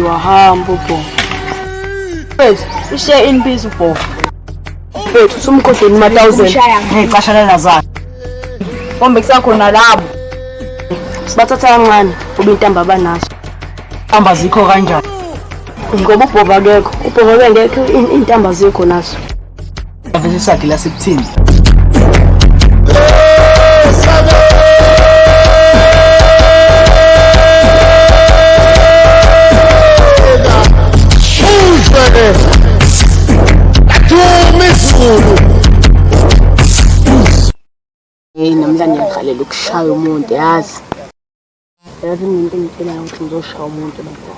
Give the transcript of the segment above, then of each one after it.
Wahamba ubhova. Mfethu, ushiye in peace ubhova. Mfethu, usumkhohleni ma-thousand. Ngiyicashalela zakhe. Kombe kusakhona labo. Sibathatha kancane ngoba intambo abanazo. Hamba zikho kanjani? Ngoba ubhova akekho. Ubhova bengekho iy'ntambo azikho nazo. Avese isagila sikuthini? Uzwe-ke Duma izulu. Hey, namhlanje ngihalela ukushaya umuntu yazi. Yazi into engitshelayo ukuthi ngizoshaya umuntu bafo.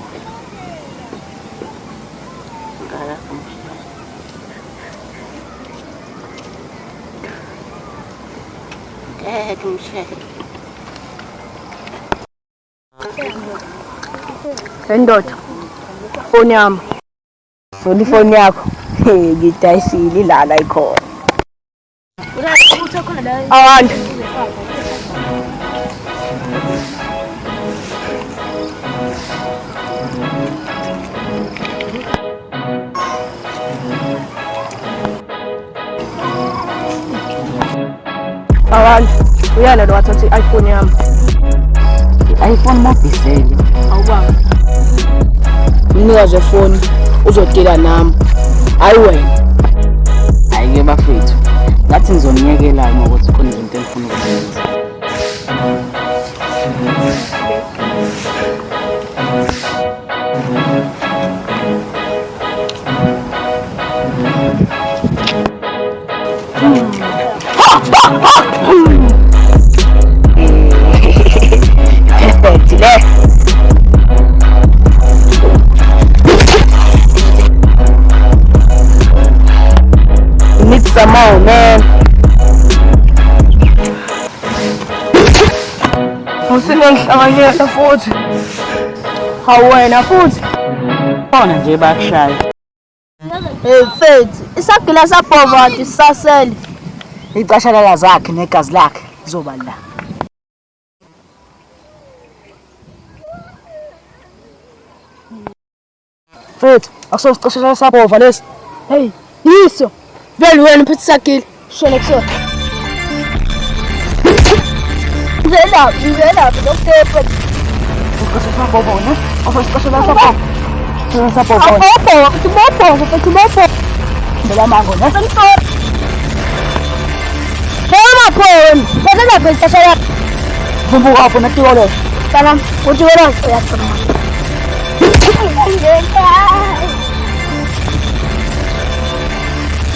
Ngala Ngeke ngimshaye. Hey ndoda, foni yami. Fona ifoni yakho. Hey, ngidayisile ilala ikhona. Awanda. Awanda. Uyala lo wathatha i-iPhone yami. I-iPhone mobisele. Awubaba. Umnikazi wefoni uzodila nami. Hayi wena. Hhayi-ke bafethu. Ngathi ngizoniyekela uma ukuthi khona izinto engifuna ukuzenza. Perfect le. Need some more, man. Usengangihlanganyela futhi. Hawu wena futhi. Khona nje bakushaya. Hey mfethu, isagila sabhova sisasele. Icashalala zakhe negazi lakhe lizoba la. Mfethu, akusona isicashalala sabhova lesi. Hey, yiso. Vele wena uphethe isagila. Shona kusona. Ngelaphi, ngelaphi lokutepha.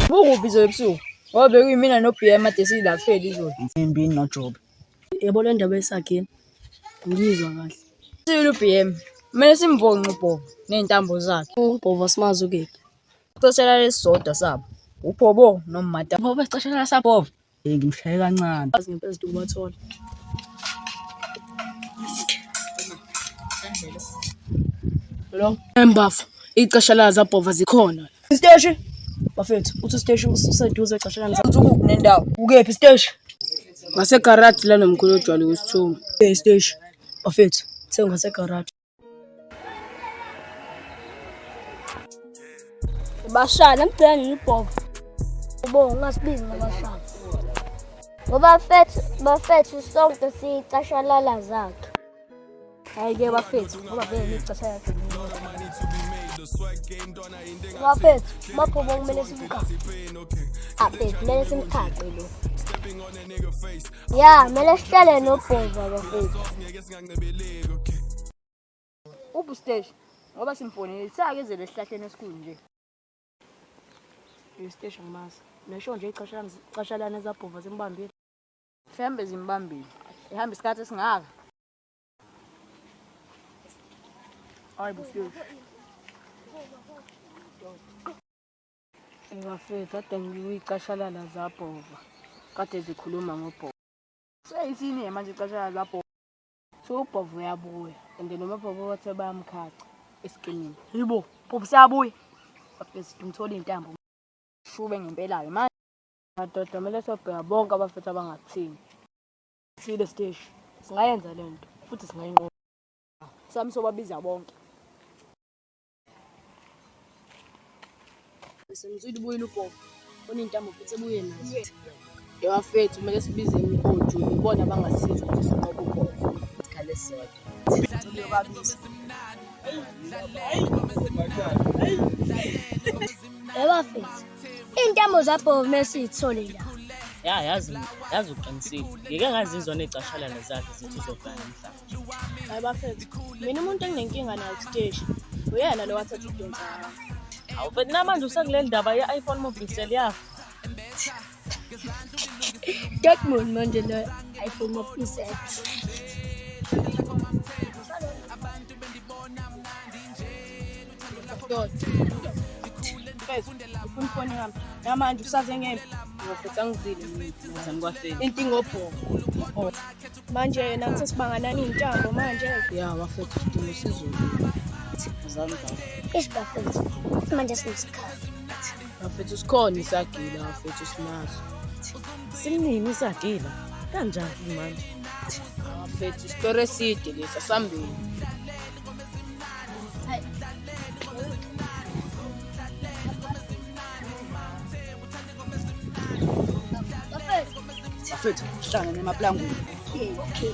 Bukuphi izolo ebusuku? Ngoba bekuyimina no-BM ade silaphela izolo. Insimbi noJobe. Yebo le ndaba yesagila. Ngiyizwa kahle. Sile u-BM. Kumele simvonqe uBhova ney'ntambo zakhe. UBhova simazi ukephi? Cosela lesisodwa sabo. UPhobo noMata. Ngoba isicashelala sabhova. Hey, ngimshaye kancane. Azi ngempela izinto ubathola. Lo embafu icashalala zabhova zikhona. Isiteshi bafethu uthi isiteshi useduze ecashalala. Uthi ukuphi nendawo? Ukephi isiteshi? Ngasegaraji la nomkhulu ojwayele ukusithuma. Isiteshi bafethu thenga ngasegaraji. Bashana mgcina nini ubhova. Ubo ungasibizi ngabashana. Ngoba fethu bafethu sonke siyicashalala zakhe. Hayi ke bafethu ngoba vele nicashalala Bafethu maphobo kumele simkhaphe. Afethu kumele simkhaqe lo. Ya, kumele sihlale nobhova bafethu. Uphi siteshi? Ngoba simfonele sake ezele esihlahleni esikhulu nje. Isiteshi angimazi. Nesho nje icashalana zabhova zimbambile. Mhlawumbe zimbambile. Ihamba isikhathi esingaka. Hayi bo siteshi. Bafethu kade ngiyicashalala zabhova. Kade zikhuluma ngobhova. Seyithini manje icashalala zabhova? So ubhova uyabuya and noma bhova bathe bayamkhaca esikimini. Yibo, bhova usayabuya. Bafethu ngithola iy'ntambo. Shube ngempela-ke manje. Madoda kumele sobheka bonke abafethu abangakuthini. Sile siteshi. Singayenza le nto futhi singayinqoba. Sami sobabiza bonke. Semzwile ubuyile ubhobo. Onentambo futhi ebuye nazo. Yebafethu kumele sibize oJumi ibona abangasiza ukuthi sinqobe ubhobo. Isikhali esisodwa. Yebafethu, iy'ntambo zabhobo kumele siy'thole la. Ya yazi yazi uqinisile. Ngike ngazizwa ney'cashalana zakhe zithi uzofika namhlanje. Hayi bafethu, mina umuntu enginenkinga naye kusiteshi. Uyena lo wathatha idonsa yami. Hawu mfethu namanje usakuleli ndaba ye-iPhone Mobisel yakho. Dortmund manje lo iPhone Mobisel. Mfethu, ufuna ifoni yami. Namanje usaze ngempi. Bafethu angizile mina. Ngizani kwafika. Into ingobhobo. Manje yena kuthe sibanganani iy'ntambo manje. Ya bafethu sidinga usizo. Uzani zawo. Eish bafethu, manje sinesikhathi. Bafethu sikhona isagila, bafethu sinaso. Simnini isagila. Kanjani manje? Bafethu isitori eside lesi asambeni. Bafethu, Bafethu sihlangene emaplangweni. okay, okay.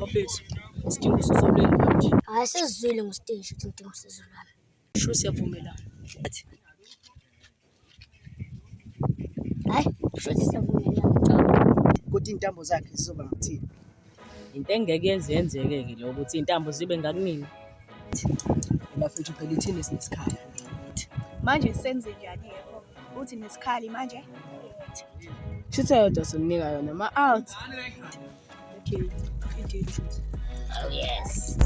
Bafethu sidinga usizo lwenu manje. Hhayi sesizwile ngositeshi ukuthi ngidinga usizo lwami. Sho siyavumelana. Hhayi, shuthi siyavumelana. Kodwa iy'ntambo zakhe zizoba ngakuthini? Into engeke yenze yenzeke-ke leyo ukuthi iy'ntambo zibe ngakunini. Bafethu phela ithini sinesikhala. Manje senze njani-ke pho? Uthi nesikhali manje? Shutha yodwa simnika yona ma-out. Okay, Oh yes.